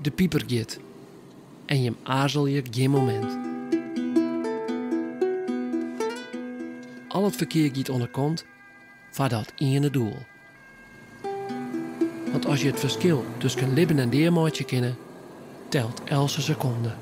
De piper giet en jim aarzelje gjin momint. Al it ferkear giet oan 'e kant foar dat iene doel. Want as je it ferskil tusken libben en dea meitsje kinne, telt eltse sekonde.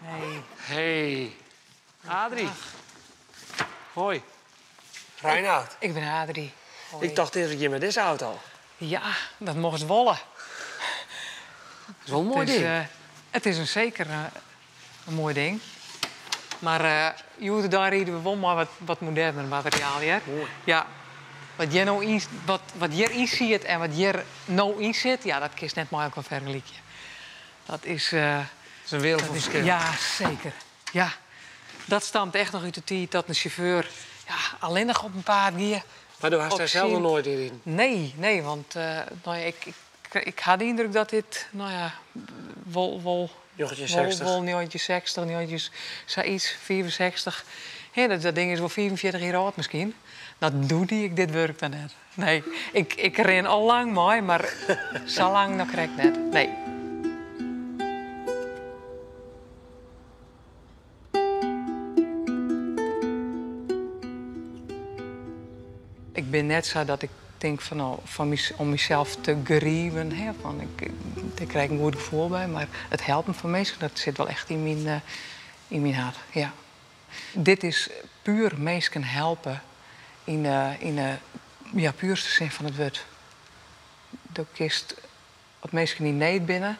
Hey. Hey. Adrie. Hoi. Reinoud. Ik bin Adrie. Hoi. Ik tocht earst, jim mei dizze auto. Ja, dat mochtst wolle. Dat is wol in moai ding. It is in seker in moai ding. Mar hjoed-de-dei ride we wol mei wat, wat moderner materiaal, hear. Moai. Ja. Wat hjir no yn, wat, wat hjir yn siet en wat hjir no yn sit, ja, dat kinst net mei elkoar fergelykje. Dat is, Dat is in wereld fan dat is ferskil. Ja, seker. Ja. Dat stamt echt noch út de tiid dat in sjauffeur, ja, allinnich op 'en paad gie. Mar do hast Op dêr sels noch syn noait yn riden? Nee, nee, want no ja, ik, ik, ik ha de yndruk dat dit, no ja, wol, wol, 1960. wol, wol 1960, njoggentjin sayts, 65. Hè, dat ding is wol 45 jier âld miskien. Dat doe die ik dit wurk dan net. Nee, ik, ik rin al lang mei, mar sa lang noch krekt net. Nee. Ik bin net sa dat ik tink fan no, fan mys, om mysels te gerieven, hè, fan ik, dêr krij ik in goed gefoel by, mar it helpen fan minsken, dat sit wol echt yn myn, yn myn hert, ja. Dit is puer minsken helpe yn 'e, yn 'e, ja, puerste sin fan it wurd. Do kinst, as minsken yn need binne,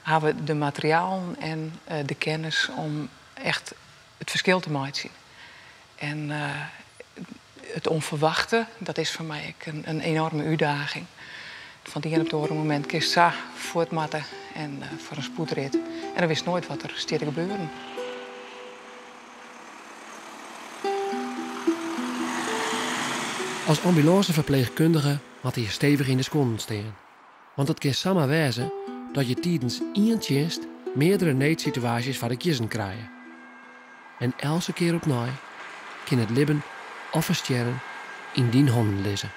hawwe de materialen en de kennis om echt it ferskil te meitsjen. En it ûnferwachte, dat is foar my ek in enoarme útdaging. Fan it ien op it oare momint kinst sa fuort moatte en foar in spoedrit. En dan witst noait wat der stiet te gebeuren. As ambulânseferpleechkundige moatte je stevich yn de skuonnen stean. Want it kin samar wêze dat je tidens ien tsjinst meardere needsituaasjes foar de kiezen krije. En eltse kear opnij kin it libben of ferstjerren yn dyn hannen lizze.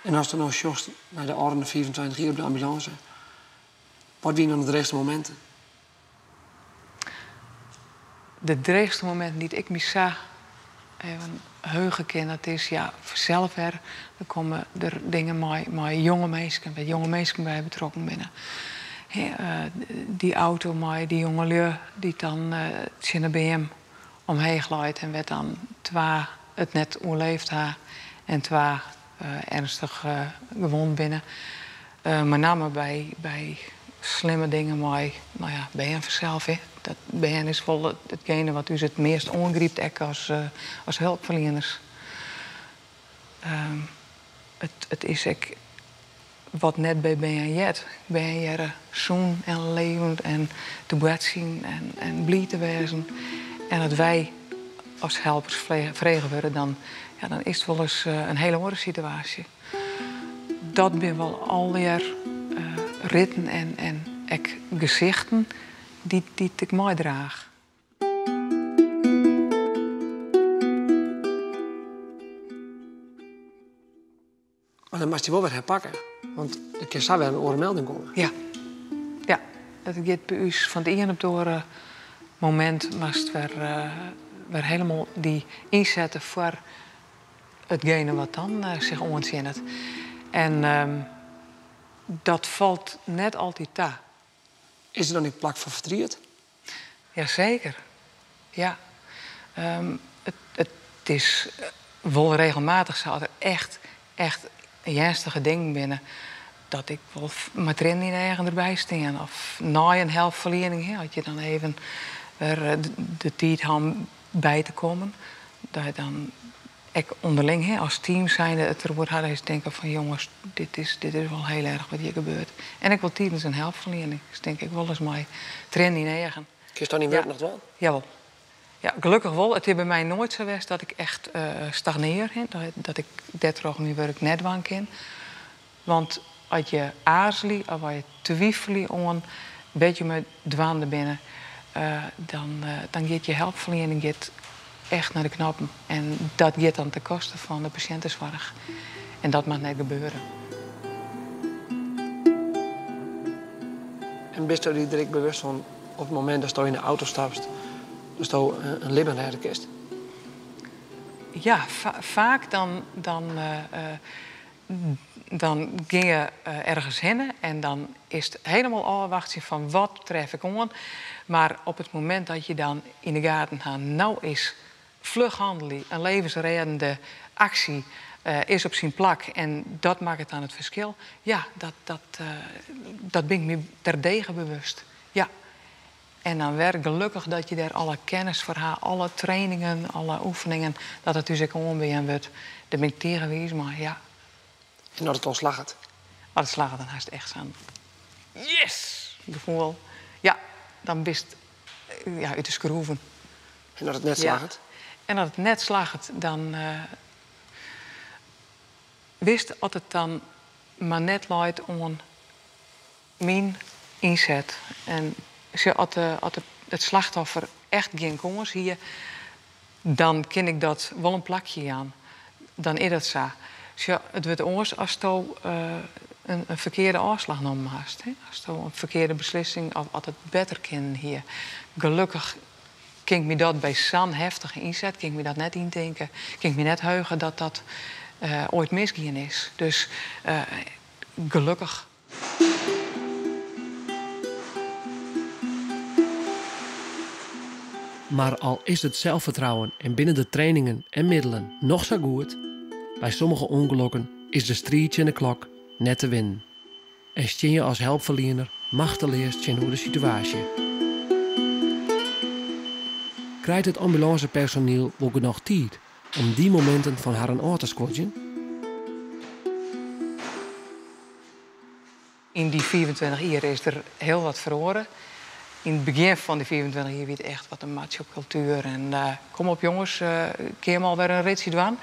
En ast der no sjochst nei de ôfrûne 25 jier op de ambulânse, wat wiene dan de dreechste mominten? De dreechste mominten dy't ik my sa even heuge kin, dat is, ja, fansels wer, der komme der dingen mei jonge minsken, wêr't jonge minsken by betrokken binne. Hè, dy auto mei dy jongelju dy't dan tsjin de beam omheech leit en wêr't dan twa it net oerleefd ha en twa ernstich gewond binne. Mei namme by slimme dingen mei, no ja, bern fansels, hè. Dat bern is wol itgene wat ús it meast oangrypt, ek as helpferlieners. It is ek wat net by bern heart. Bern hearre sûn en levend en te boartsjen en bliid te wêzen. En as wy as helpers frege wurde, ja, dan is it wolris in hiele oare situaasje. Dat binne wol allegear ritten en ek gesichten dy't ik meidraach. Mar dan moatst dy wol wer herpakke, want der kin sa wer in oare melding komme. Ja, ja. Dat giet by ús fan it ien op it oare momint moatst wer hielendal dy ynsette foar itgene wat dan sich oantsjinnet. En dat falt net altyd ta. Is der dan ek plak foar fertriet? Jaseker, ja. It is wol regelmatich sa, as der echt, echt earnstige dingen binne, dat ik wol mei triennen yn de eagen derby stean. Of nei in helpferliening, hè, as je dan even wer de tiid ha om by te kommen, dat je dan ek ûnderling, hè, as team zijnde it deroer ha, dat je tinke fan jonges, dit is wol hiel erch wat hjir gebeurt. En ek wol tidens in helpferliening, dus tink ik wolris mei triennen yn de eagen. Kinst dan dyn wurk noch dwaan? Jawol. Ja, gelokkich wol. It is by my noait sa west dat ik echt stagnearje, hè, dat ik dêrtroch myn wurk net dwaan kin. Want as je aarzelje of as je twivelje oan wêr't je mei dwaande binne, dan giet je helpferliening giet echt nei de knoppen. En dat giet dan ten koste fan de pasjintesoarch. En dat moat net gebeure. En bisto dy der ek bewust fan op it momint datsto yn de auto stapst, datsto in libben rêde kinst? Ja, faak dan gean je ergens hinne en dan is it hielendal ôfwachtsjen fan wat tref ik oan. Mar op it momint dat je dan yn de gaten ha, no is fluch hannelje, in levensrêdende aksje is op syn plak en dat makket dan it ferskil. Ja, dat bin ik my terdege bewust. Ja. En dan wer gelokkich dat je dêr alle kennis foar ha, alle trainingen, alle oefeningen, dat it ús ek oanbean wurdt. Dêr bin ik tige wiis mei, ja. En as it dan slagget? As it slagget, dan hast echt sa'n yes! gefoel. Ja, dan bist, ja, út de skroeven. En as it net slagget? Ja. En as it net slagget, dan witst as it dan mar net leit oan myn ynset. En sjoch, as it slachtoffer echt gjin kâns hie, dan kin ik dat wol in plakje jaan. Dan is dat sa. Sjoch, it wurdt oars asto in ferkearde ôfslach nommen hast. Hè? Asto in ferkearde beslissing of as it better kinnen hie. Gelokkich kin ik my dat by sa'n heftige ynset, kin ik my dat net yntinke. Kin ik my net heuge dat dat oait misgien is. Dus gelokkich. Mar al is it selsfertrouwen en binne de trainingen en middelen noch sa goed, by sommige ûngelokken is de striid tsjin de klok net te winnen. En stean je as helpferliener machteleas tsjinoer de situaasje. Krijt it ambulânsepersoniel wol genôch tiid om dy mominten fan harren ôf te skodzjen? Yn dy 25 jier is der hiel wat feroare. Yn it begjin fan dy 25 jier wie it echt wat in macho-kultuer. En kom op jonges, kin je alwer in ritsje dwaan?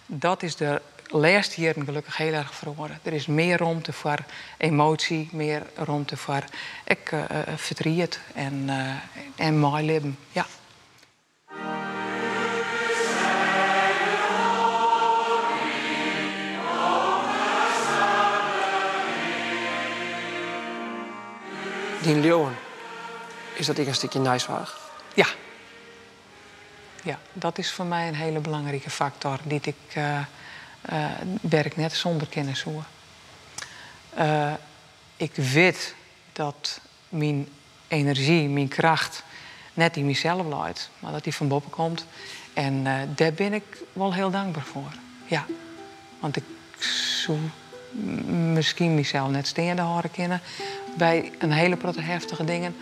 Dat is de lêste jierren gelokkich hiel erch feroare. Der is mear romte foar emoasje, mear romte foar ek fertriet en meilibben. Ja. Dyn leauwen, is dat ek in stikje neisoarch? Ja. Ja, dat is foar my in hiele belangrike faktor dy't ik, wêr't ik net sûnder kinne soe. Ik wit dat myn enerzjy, myn kracht net yn mysels leit, mar dat dy fan boppe komt. En dêr bin ik wol hiel tankber foar. Ja, want ik soe miskien mysels net steande hâlde kinne by in hiele protte heftige dingen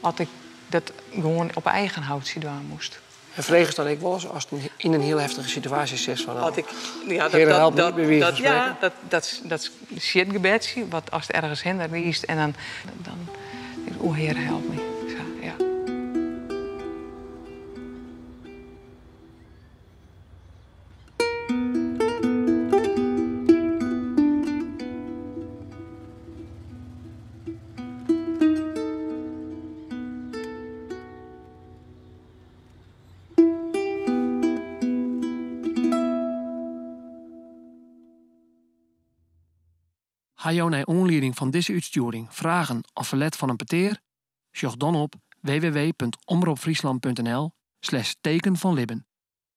as ik dat gewoan op eigen houtsje dwaan moast. En fregest dan ek wolris ast yn in hiel heftige situaasje sitst fan, As ik, ja, dat, Heare, dat, help my, dat, by wize dat, fan ja, spreken. dat, dat sjitgebedsje, wat ast ergens hinne riist en dan tink ik, o Heare, help my. Sa, ja. Ha jo nei oanlieding fan dizze útstjoering fragen of ferlet fan in petear? Sjoch dan op www.omropfryslan.nl/teken fan libben.